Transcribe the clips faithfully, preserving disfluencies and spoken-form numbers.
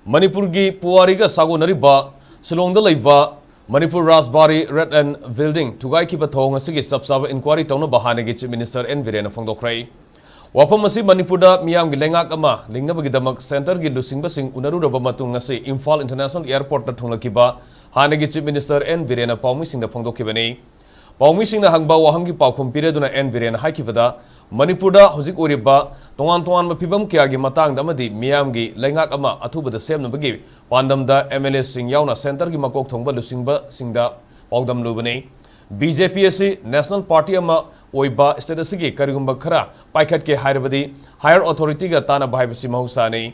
ꯃꯅꯤꯄꯨꯔꯒꯤ ꯄꯨꯋꯥꯔꯤꯒ ꯁꯥꯒꯣꯟꯅꯔꯤꯕ ꯁꯤꯂꯣꯡꯗ ꯂꯩꯕ ꯃꯅꯤꯄꯨꯔ ꯔꯥꯖꯕꯥꯔꯤ ꯔꯦꯗ ꯑꯦꯟ ꯕꯤꯜꯗꯤꯡ ꯊꯨꯒꯥꯏꯈꯤꯕ ꯊꯧꯑꯣꯡ ꯑꯁꯤꯒꯤ ꯆꯞ ꯆꯥꯕ ꯏꯟꯀ꯭ꯋꯥꯔꯤ ꯇꯧꯅꯕ ꯍꯥꯟꯅꯒꯤ ꯆꯤꯐ ꯃꯤꯅꯤꯁꯇꯔ ꯑꯦꯟ ꯕꯤꯔꯦꯟꯅ ꯐꯣꯡꯗꯣꯛꯈ꯭ꯔꯦ꯫ ꯋꯥꯐꯝ ꯑꯁꯤ ꯃꯅꯤꯄꯨꯔꯗ ꯃꯤꯌꯥꯝꯒꯤ ꯂꯩꯉꯥꯛ ꯑꯃ ꯂꯤꯡꯅꯕꯒꯤꯗꯃꯛ ꯁꯦꯟꯇꯔꯒꯤ ꯂꯨꯆꯤꯡꯕꯁꯤꯡ ꯎꯅꯔꯨꯔꯕ ꯃꯇꯨꯡ ꯉꯁꯤ ꯏꯝꯐꯥꯜ ꯏꯟꯇꯔꯅꯦꯁꯅꯦꯜ ꯑꯦꯌꯔꯄꯣꯔꯠꯇ ꯊꯨꯡꯂꯈꯤꯕ ꯍꯥꯟꯅꯒꯤ ꯆꯤꯐ ꯃꯤꯅꯤꯁꯇꯔ ꯑꯦꯟ ꯕꯤꯔꯦꯟꯅ ꯄꯥꯎꯃꯤꯁꯤꯡꯗ ꯐꯣꯡꯗꯣꯛꯈꯤꯕꯅꯤ꯫ ꯄꯥꯎꯃꯤꯁꯤꯡꯅ ꯍꯪꯕ ꯋꯥꯍꯪꯒꯤ ꯄꯥꯎꯈꯨꯝ ꯄꯤꯔꯗꯨꯅ ꯑꯦꯟ ꯕꯤꯔꯦꯟꯅ ꯍꯥꯏꯈꯤꯕꯗ, ꯃꯅꯤꯄꯨꯔꯗ ꯍꯧꯖꯤꯛ ꯑꯣꯏꯔꯤꯕ ꯇꯣꯉꯥꯟ ꯇꯣꯉꯥꯟꯕ ꯐꯤꯕꯝ ꯀꯌꯥꯒꯤ ꯃꯇꯥꯡꯗ ꯑꯃꯗꯤ ꯃꯤꯌꯥꯝꯒꯤ ꯂꯩꯉꯥꯛ ꯑꯃ ꯑꯊꯨꯕꯗ ꯁꯦꯝꯅꯕꯒꯤ ꯄꯥꯟꯗꯝꯗ ꯑꯦꯝ ꯑꯦꯜ ꯑꯦꯁꯤꯡ ꯌꯥꯎꯅ ꯁꯦꯟꯇꯔꯒꯤ ꯃꯀꯣꯛ ꯊꯣꯡꯕ ꯂꯨꯆꯤꯡꯕꯁꯤꯡꯗ ꯄꯥꯎꯗꯝꯂꯨꯕꯅꯤ꯫ ꯕꯤ ꯖꯦ ꯄꯤ ꯑꯁꯤ ꯅꯦꯁꯅꯦꯜ ꯄꯥꯔꯇꯤ ꯑꯃ ꯑꯣꯏꯕ ꯁ꯭ꯇꯦꯠ ꯑꯁꯤꯒꯤ ꯀꯔꯤꯒꯨꯝꯕ ꯈꯔ ꯄꯥꯏꯈꯠꯀꯦ ꯍꯥꯏꯔꯕꯗꯤ ꯍꯥꯌꯔ ꯑꯣꯊꯣꯔꯤꯇꯤꯒ ꯇꯥꯟꯅꯕ ꯍꯥꯏꯕꯁꯤ ꯃꯍꯧꯁꯥꯅꯤ꯫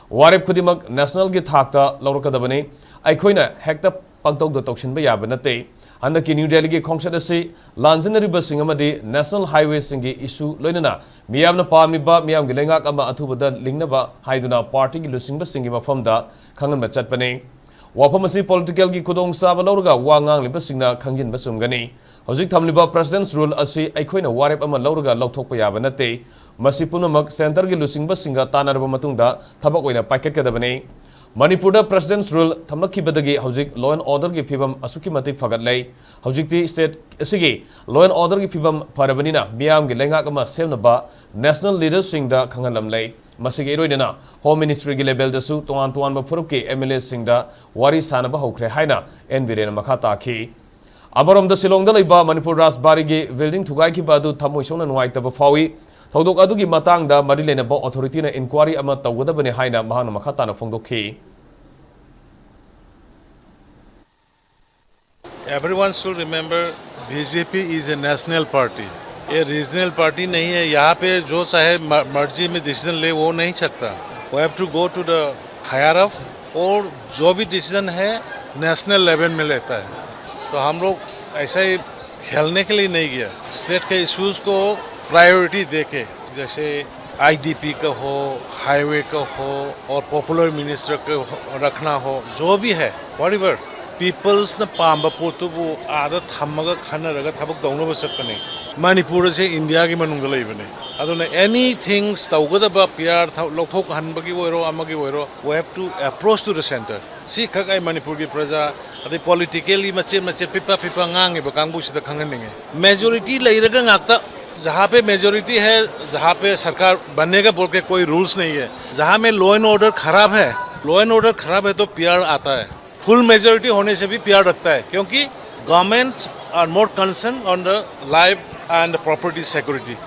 ꯋꯥꯔꯦꯞ ꯈꯨꯗꯤꯡꯃꯛ ꯅꯦꯁꯅꯦꯜꯒꯤ ꯊꯥꯛꯇ ꯂꯧꯔꯛꯀꯗꯕꯅꯤ꯫ ꯑꯩꯈꯣꯏꯅ ꯍꯦꯛꯇ ꯄꯪꯇꯧꯗ ꯇꯧꯁꯤꯟꯕ ꯌꯥꯕ ꯅꯠꯇꯦ꯫ ꯍꯟꯗꯛꯀꯤ ꯅ꯭ꯌꯨ ꯗꯦꯜꯂꯤꯒꯤ ꯈꯣꯡꯆꯠ ꯑꯁꯤ ꯂꯥꯟꯖꯤꯟꯅꯔꯤꯕꯁꯤꯡ ꯑꯃꯗꯤ ꯅꯦꯁꯅꯦꯜ ꯍꯥꯏꯋꯦꯁꯤꯡꯒꯤ ꯏꯁꯨ, ꯂꯣꯏꯅꯅ ꯃꯤꯌꯥꯝꯅ ꯄꯥꯝꯂꯤꯕ ꯃꯤꯌꯥꯝꯒꯤ ꯂꯩꯉꯥꯛ ꯑꯃ ꯑꯊꯨꯕꯗ ꯂꯤꯡꯅꯕ ꯍꯥꯏꯗꯨꯅ ꯄꯥꯔꯇꯤꯒꯤ ꯂꯨꯆꯤꯡꯕꯁꯤꯡꯒꯤ ꯃꯐꯝꯗ ꯈꯪꯍꯟꯕ ꯆꯠꯄꯅꯤ꯫ ꯋꯥꯐꯝ ꯑꯁꯤ ꯄꯣꯂꯤꯇꯤꯀꯦꯜꯒꯤ ꯈꯨꯗꯣꯡꯆꯥꯕ ꯂꯧꯔꯒ ꯋꯥ ꯉꯥꯡꯂꯤꯕꯁꯤꯡꯅ ꯈꯪꯖꯤꯟꯕ ꯆꯨꯝꯒꯅꯤ꯫ ꯍꯧꯖꯤꯛ ꯊꯝꯂꯤꯕ ꯄ꯭ꯔꯦꯁꯤꯗꯦꯟꯠꯁ ꯔꯨꯜ ꯑꯁꯤ ꯑꯩꯈꯣꯏꯅ ꯋꯥꯔꯦꯞ ꯑꯃ ꯂꯧꯔꯒ ꯂꯧꯊꯣꯛꯄ ꯌꯥꯕ ꯅꯠꯇꯦ꯫ ꯃꯁꯤ ꯄꯨꯝꯅꯃꯛ ꯁꯦꯟꯇꯔꯒꯤ ꯂꯨꯆꯤꯡꯕꯁꯤꯡꯒ ꯇꯥꯟꯅꯔꯕ ꯃꯇꯨꯡꯗ ꯊꯕꯛ ꯑꯣꯏꯅ ꯄꯥꯏꯈꯠꯀꯗꯕꯅꯤ꯫ ꯃꯅꯤꯄꯨꯔꯗ ꯄ꯭ꯔꯦꯁꯤꯗꯦꯟꯠꯁ ꯔꯨꯜ ꯊꯝꯂꯛꯈꯤꯕꯗꯒꯤ ꯍꯧꯖꯤꯛ ꯂꯣ ꯑꯦꯟ ꯑꯣꯔꯗꯔꯒꯤ ꯐꯤꯕꯝ ꯑꯁꯨꯛꯀꯤ ꯃꯇꯤꯛ ꯐꯒꯠꯂꯦ꯫ ꯍꯧꯖꯤꯛꯇꯤ ꯁ꯭ꯇꯦꯠ ꯑꯁꯤꯒꯤ ꯂꯣ ꯑꯦꯟ ꯑꯣꯔꯗꯔꯒꯤ ꯐꯤꯕꯝ ꯐꯔꯕꯅꯤꯅ ꯃꯤꯌꯥꯝꯒꯤ ꯂꯩꯉꯥꯛ ꯑꯃ ꯁꯦꯝꯅꯕ ꯅꯦꯁꯅꯦꯜ ꯂꯤꯗꯔꯁꯤꯡꯗ ꯈꯪꯍꯜꯂꯝꯂꯦ꯫ ꯃꯁꯤꯒꯤ ꯏꯔꯣꯏꯗꯅ ꯍꯣꯝ ꯃꯤꯅꯤꯁꯇ꯭ꯔꯤꯒꯤ ꯂꯦꯚꯦꯜꯗꯁꯨ ꯇꯣꯉꯥꯟ ꯇꯣꯉꯥꯟꯕ ꯐꯨꯔꯨꯞꯀꯤ ꯑꯦꯝ ꯑꯦꯜ ꯑꯦꯁꯤꯡꯗ ꯋꯥꯔꯤ ꯁꯥꯅꯕ ꯍꯧꯈ꯭ꯔꯦ ꯍꯥꯏꯅ ꯑꯦꯟ ꯕꯤꯔꯦꯟꯅ ꯃꯈꯥ ꯇꯥꯈꯤ꯫ ꯑꯃꯔꯣꯝꯗ ꯁꯤꯂꯣꯡꯗ ꯂꯩꯕ ꯃꯅꯤꯄꯨꯔ ꯔꯥꯖꯕꯥꯔꯤꯒꯤ ꯕꯤꯜꯗꯤꯡ ꯊꯨꯒꯥꯏꯈꯤꯕ ꯑꯗꯨ ꯊꯃꯣꯏ ꯁꯣꯛꯅ ꯅꯨꯡꯉꯥꯏꯇꯕ ꯐꯥꯎꯏ꯫ ꯊꯧꯗꯣꯛ ꯑꯗꯨꯒꯤ ꯃꯇꯥꯡꯗ ꯃꯔꯤ ꯂꯩꯅꯕ ꯑꯣꯊꯣꯔꯤꯇꯤꯅ ꯏꯟꯀ꯭ꯋꯥꯔꯤ ꯑꯃ ꯇꯧꯒꯗꯕꯅꯤ ꯍꯥꯏꯅ ꯃꯍꯥꯛꯅ ꯃꯈꯥ ꯇꯥꯅ ꯐꯣꯡꯗꯣꯛꯈꯤ꯫ Everyone should remember, B J P is a national party. ये रीजनल पार्टी नहीं है। यहाँ पे जो चाहे म-, मर्जी में डिसीजन ले, वो नहीं सकता। We have to go to the higher up, और जो भी डिसीजन है नेशनल लेवल में लेता है। तो हम लोग ऐसा ही खेलने के लिए नहीं गया। स्टेट के इश्यूज को प्रायोरिटी देके, जैसे I D P का हो, हाईवे का हो, और पॉपुलर मिनिस्टर का हो, रखना हो, जो भी है, वॉट एवर, पीपल्सꯅ ꯄꯥꯝꯕ ꯄꯣꯠꯇꯨꯕꯨ ꯑꯥꯗ ꯊꯝꯃꯒ ꯈꯟꯅꯔꯒ ꯊꯕꯛ ꯇꯧꯅꯕ ꯆꯠꯄꯅꯦ꯫ ꯃꯅꯤꯄꯨꯔ ꯑꯁꯦ ꯏꯟꯗꯤꯌꯥꯒꯤ ꯃꯅꯨꯡꯗ ꯂꯩꯕꯅꯦ꯫ ꯑꯗꯨꯅ ꯑꯦꯅꯤ ꯊꯤꯡꯁ ꯇꯧꯒꯗꯕ, ꯄꯤ ꯑꯥꯔ ꯂꯧꯊꯣꯛꯍꯟꯕꯒꯤ ꯑꯣꯏꯔꯣ, ꯑꯃꯒꯤ ꯑꯣꯏꯔꯣ, we have to approach to the centre. ꯁꯤꯈꯛ ꯑꯩ ꯃꯅꯤꯄꯨꯔꯒꯤ ꯄ꯭ꯔꯖꯥ, ꯑꯗꯩ ꯄꯣꯂꯤꯇꯤꯀꯦꯜꯂꯤ ꯃꯆꯦꯠ ꯃꯆꯦꯠ, ꯄꯤꯛꯄ ꯄꯤꯛꯄ ꯉꯥꯡꯉꯤꯕ ꯀꯥꯡꯕꯨꯁꯤꯗ ꯈꯪꯍꯟꯅꯤꯡꯉꯤ꯫ ꯃꯦꯖꯣꯔꯤꯇꯤ ꯂꯩꯔꯒ ꯉꯥꯛꯇ, जहाँ पे मेजोरिटी है, जहाँ पे सरकार बनने का बोल के कोई रूल्स नहीं है। जहाँ में लॉ एंड ऑर्डर खराब है, लॉ एंड ऑर्डर खराब है तो पी आर आता है। फुल मेजोरिटी होने से भी पी आर रखता है, क्योंकि government are more concerned on the life and property security।